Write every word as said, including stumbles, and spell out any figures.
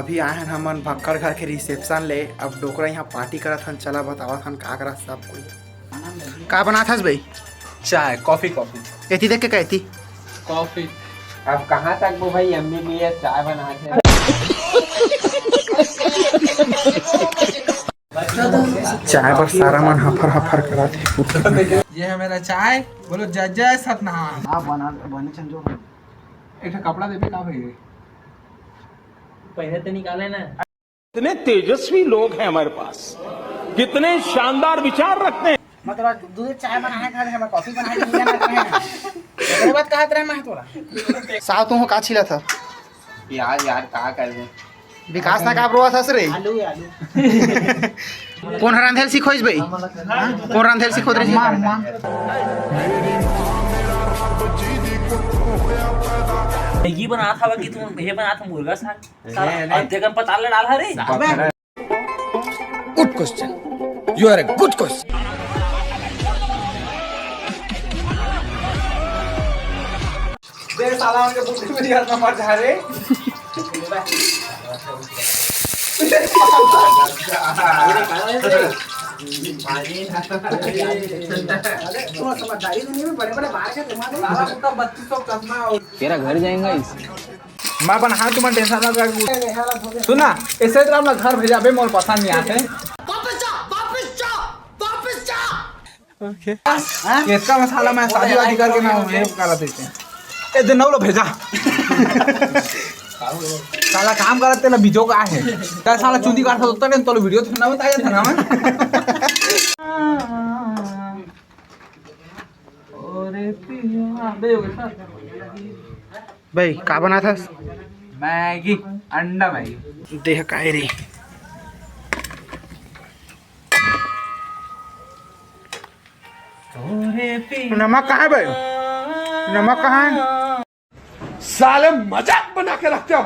अभी आए हन हमन भक्कड़ घर के रिसेप्शन ले। अब डोकरा यहाँ पार्टी करत हन, चला बतावत हन का करत सब कोई। का बनात हस बे? चाय, कॉफी, कॉफी। एती देख के कहती। कॉफी। अब कहाँ तक वो भाई एमबीबीएस चाय बनात हे? चाय बर सारा मन हफर हफर करत हे। ये है मेरा चाय, बोलो जय जय सतनाम। आप बना, बने चंजो। एक ठो कपड़ा देबे का भाई? पहले तो निकाले ना। इतने तेजस्वी लोग हैं हमारे पास, कितने शानदार विचार रखते हैं। मतलब दूध चाय बनाए खा रहे हैं, कॉफी बनाए नहीं जाना रहे हैं। ओकरे बाद कहत रहे मैं तोरा। साव तू का छिला था? यार, यार, का कर दे? विकास ना का रोवा था रे? आलू, आलू। कौन हरान धेल सीखोइस भाई? कौन हरान धेल सीखोत रहे? मैगी बनात हवा कि तुम ये बनात मुर्गा साग? साला, अद्य कन पताल डाल हरे। Good question. You are a good question. बे साला, उनके बुद्धि में यार नंबर जा रे। अरे, थोड़ा समझदारी नहीं है, बड़े-बड़े बाहर के दिमाग है। साला, उसका बत्तीस सौ चश्मा और तेरा घर जाएगा इस। मैं अपन हाथ तुमन टेंशन ना कर। सुन ना, ऐसे तो अपना घर भेजा बे, मोर पसंद नहीं आते। वापस जा, वापस जा, वापस जा। ओके। इसका मसाला मैं शादी वादी करके ना हूँ, ये करा देते हैं। ए, दे नौ लो भेजा। साला काम करते ना बीजो का है। क्या साला चूंदी काटता होता नहीं, तो वीडियो तो ना बताया था ना मैं। अरे पिया, बे, भाई, का बनात हस? मैगी, अंडा मैगी। देह काहे रे? नमक कहाँ है भाई? नमक कहाँ है? साले मजाक बना के रखते हो।